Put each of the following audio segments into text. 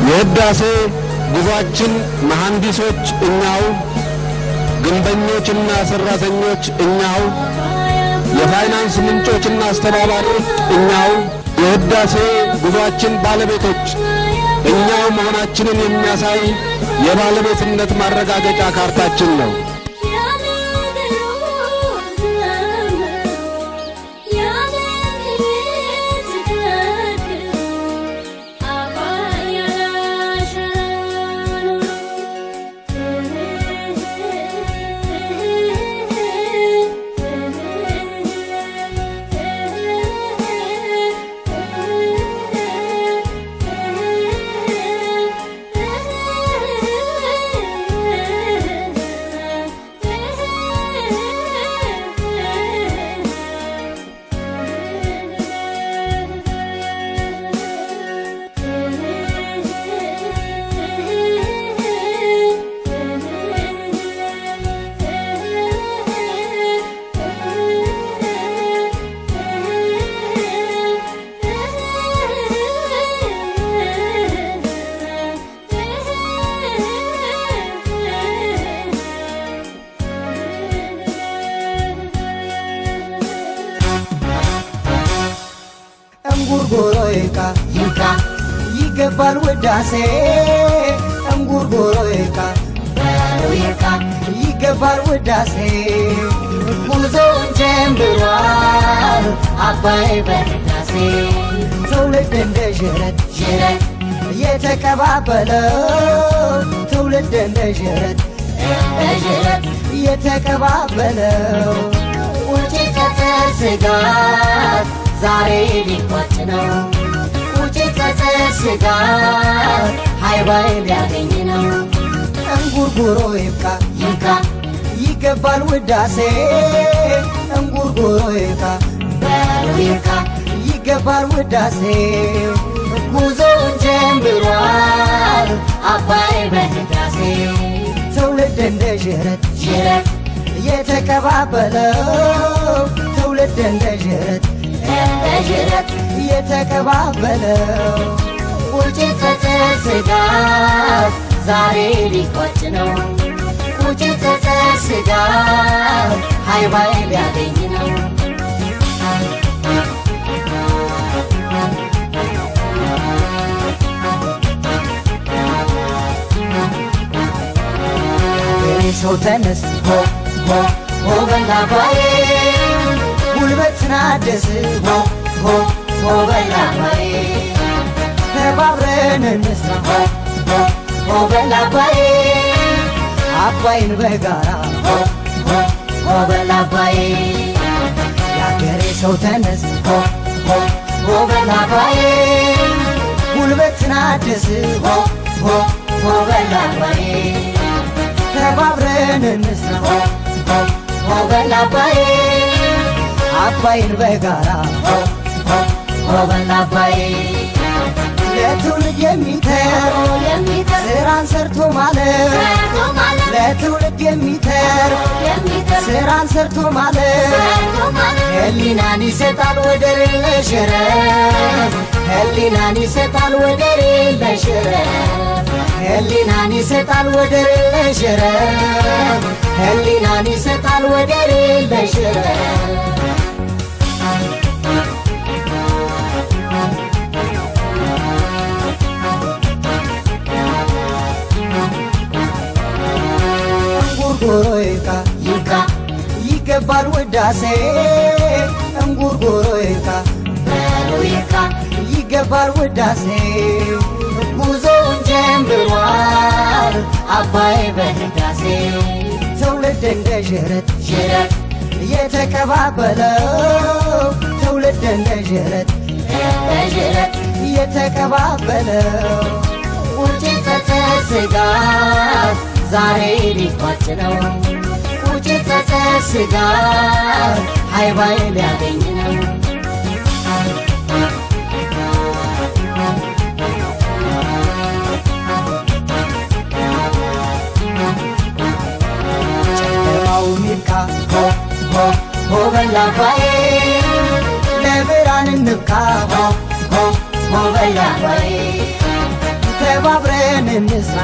የህዳሴ ጉዟችን መሐንዲሶች እኛው፣ ግንበኞችና ሰራተኞች እኛው፣ የፋይናንስ ምንጮችና አስተባባሪዎች እኛው፣ የህዳሴ ጉዟችን ባለቤቶች እኛው መሆናችንን የሚያሳይ የባለቤትነት ማረጋገጫ ካርታችን ነው። እንጉርጉሮ ይብቃ ይብቃ፣ ይገባል ውዳሴ። እንጉርጉሮ ይብቃ ይብቃ፣ ይገባል ውዳሴ። ጉዞውን ጀምሯል አባይ በህዳሴ። ትውልድ እንደ ዥረት ዥረት የተቀባበለው፣ ትውልድ እንደ ዥረት እንደ ዥረት የተቀባበለው፣ ቁጭት ጸጸት ስጋት ዛሬ ሊቋጭ ነው። ቁጭት ጸጸት ስጋት ሃይ ባይ ሊያገኝ ነው። እንጉርጉሮ ይብቃ ይብቃ፣ ይገባል ውዳሴ። እንጉርጉሮ ይብቃ በሉ ይብቃ፣ ይገባል ውዳሴ። ጉዞውን ጀምሯል አባይ በህዳሴ። ትውልድ እንደ ዥረት ዥረት የተቀባበለው፣ ትውልድ እንደ ዥረት እንደ ዥረት የተቀባበለው፣ ቁጭት ጸጸት ስጋት ዛሬ ሊቋጭ ነው። ቁጭት ጸጸት ስጋት ሃይ ባይ ሊያገኝ ነው። የአገሬ ሰው ተነስ፣ ሆ ሆ ሆ በል አባዬ፣ ጉልበትን አድስ፣ ሆ ሆ ሆ በል አባዬ፣ ተባብረን እንስራ፣ ሆ ሆ ሆ በል አባዬ፣ አባይን በጋራ፣ ሆ ሆ ሆ በል አባዬ። የአገሬ ሰው ተነስ፣ ሆ ሆ ሆ በል አባዬ፣ ጉልበትን አድስ፣ ሆ ሆ ሆ በል አባዬ፣ ተባብረን እንስራ፣ ሆ ሆ ሆ በል አባዬ፣ አባይን በጋራ፣ ሆ ሆ ሆ በል አባዬ። ለትውልድ የሚተርፍ ስራን ሰርቶ ማለፍ፣ ለትውልድ የሚተርፍ ስራን ሰርቶ ማለፍ፣ ህሊናን ይሰጣል ወደር የለሽ እረፍት። ህሊናን ይሰጣል ወደር የለሽ እረፍት። ህሊናን ይሰጣል ወደር የለሽ እረፍት። ህሊናን ይሰጣል ወደር የለሽ እረፍት። እንጉርጉሮ ይብቃ ይብቃ፣ ይገባል ውዳሴ። እንጉርጉሮ ይብቃ በሉ ይብቃ፣ ይገባል ውዳሴ። ጉዞውን ጀምሯል አባይ በህዳሴ። ትውልድ እንደ ዥረት ዥረት የተቀባበለው፣ ትውልድ እንደ ዥረት እንደ ዥረት የተቀባበለው፣ ቁጭት ጸጸት ስጋት ዛሬ ሊቋጭ ነው። ቁጭት ጸጸት ስጋት ሃይ ባይ ሊያገኝ ነው። ጨለማው ይብቃ፣ ሆ ሆ ሆ በል አባዬ፣ ለብርሃን እንብቃ፣ ሆ ሆ ሆ በል አባዬ፣ ተባ ተባብረን እንስራ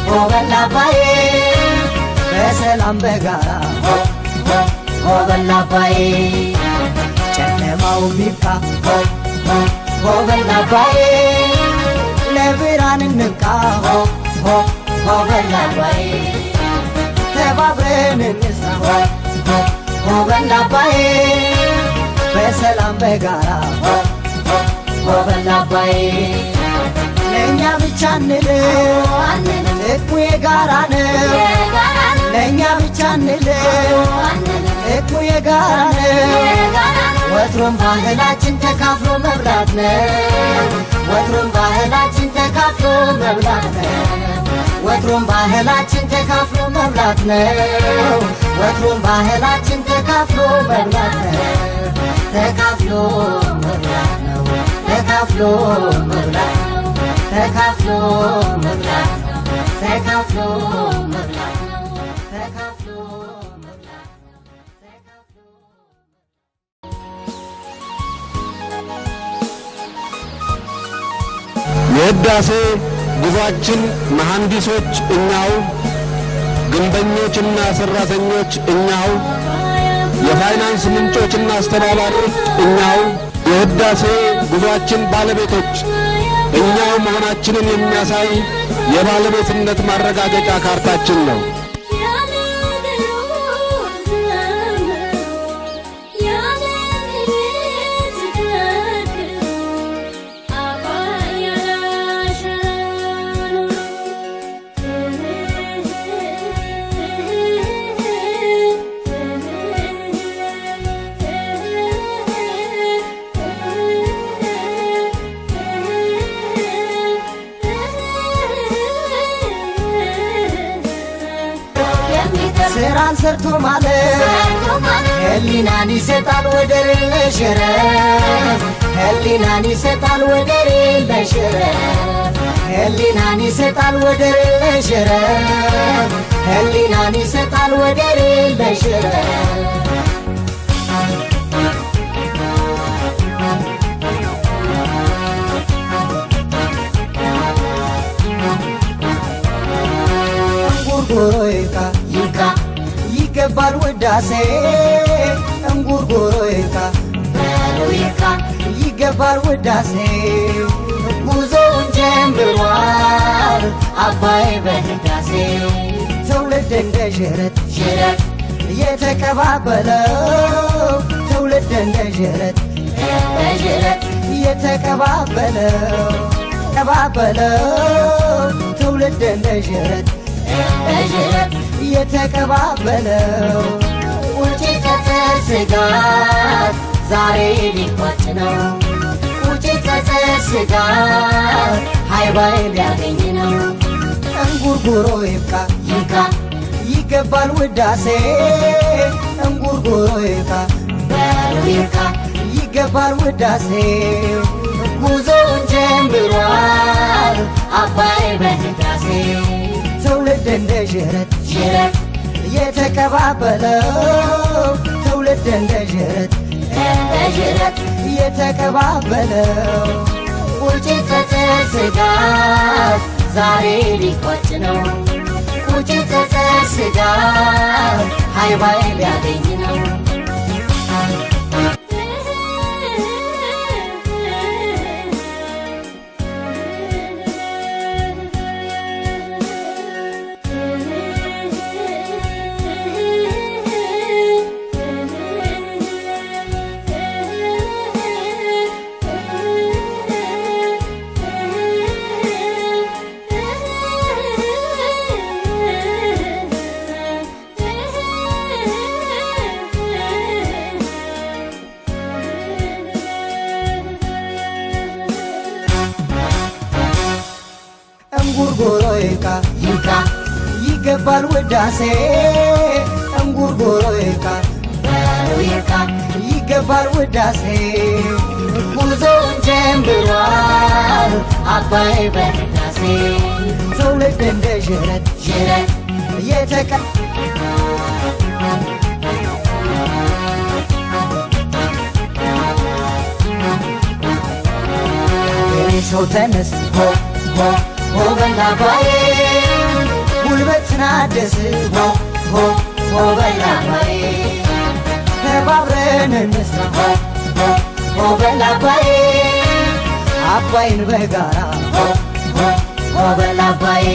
ሆ በል አባዬ በሰላም በጋራ ሆ በል አባዬ ጨለማው ይብቃ ሆ በል አባዬ ለብርሃን እንብቃ ሆ ሆ በል አባዬ ተባብረን እንስራ ሆ በል አባዬ በሰላም በጋራ ሆ በል አባዬ ለእኛ ብቻ አንልም ጥቅሙ የጋራ ነው። ለእኛ ብቻ አንልም ጥቅሙ የጋራ ነው። ወትሮም ባህላችን ተካፍሎ መብላት ነው። ወትሮም ባህላችን ተካፍሎ መብላት ነው። ወትሮም ባህላችን ተካፍሎ መብላት ነው። ወትሮም ባህላችን ተካፍሎ መብላት ነው። ተካፍሎ መብላት ነው። ተካፍሎ መብላት ነው። ተካፍሎ መብላት ነው። ተካፍሎ መብላት ነው። ተካፍሎ መብላት ነው። ተካፍሎ የህዳሴ ጉዟችን መሐንዲሶች እኛው፣ ግንበኞችና ሰራተኞች እኛው፣ የፋይናንስ ምንጮችና አስተባባሪዎች እኛው፣ የህዳሴ ጉዟችን ባለቤቶች እኛው መሆናችንን የሚያሳይ የባለቤትነት ማረጋገጫ ካርታችን ነው። ስራን ሰርቶ ማለት ህሊናን ይሰጣል ወደር የለሽ እረፍት። ህሊናን ይሰጣል ወደር የለሽ እረፍት። ህሊናን ይሰጣል ወደር የለሽ እረፍት። ህሊናን ይሰጣል ወደር የለሽ እረፍት። እንጉርጉሮ ይብቃ ይብቃ ይገባል ውዳሴ እንጉርጉሮ ይብቃ በሉ ይብቃ ይገባል ውዳሴ ጉዞውን ጀምሯል አባይ በህዳሴ ትውልድ እንደ ዥረት ዥረት የተቀባበለው ትውልድ እንደ ዥረት እንደ ዥረት የተቀባበለው ቀባበለው ትውልድ እንደ ዥረት እንደ ዥረት የተቀባበለው ቁጭት ጸጸት ስጋት ዛሬ ሊቋጭ ነው። ቁጭት ጸጸት ስጋት ሃይ ባይ ሊያገኝ ነው። እንጉርጉሮ ይብቃ ይብቃ ይገባል ውዳሴ እንጉርጉሮ ይብቃ በሉ ይብቃ ይገባል ውዳሴ ጉዞውን ጀምሯል አባይ በህዳሴ ትውልድ እንደ ዥረት ዥረት የተቀባበለው ትውልድ እንደ ዥረት እንደ ዥረት የተቀባበለው ቁጭት ጸጸት ስጋት ዛሬ ሊቋጭ ነው። ቁጭት ጸጸት ስጋት ሃይ ባይ ሊያገኝ ነው። እንጉርጉሮ ይብቃ ይብቃ ይገባል ውዳሴ እንጉርጉሮ ይብቃ በሉ ይብቃ ይገባል ውዳሴ ጉዞውን ጀምሯል አባይ በህዳሴ ትውልድ እንደ ዥረት ዥረት የተቀ የሀገሬ ሰው ተነስ ሆ ሆ ሆ በል አባዬ፣ ጉልበትን አድስ ሆ ሆ ሆ በል አባዬ፣ ተባብረን እንስራ ሆ ሆ ሆ በል አባዬ፣ አባይን በጋራ ሆ ሆ ሆ በል አባዬ።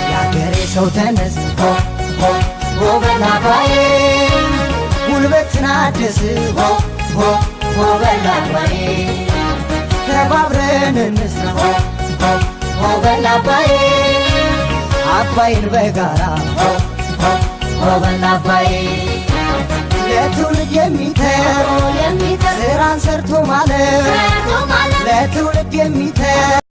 የአገሬ ሰው ተነስ ሆ ሆ ሆ በል አባዬ፣ ጉልበትን አድስ ሆ ሆ ሆ በል አባዬ፣ ተባብረን እንስራ ሆ ሆ ሆ በል አባዬ፣ አባይን በጋራ ሆ ሆ ሆ በል አባዬ። ለትውልድ የሚተር ስራን ሰርቶ ማለፍ፣ ለትውልድ የሚተር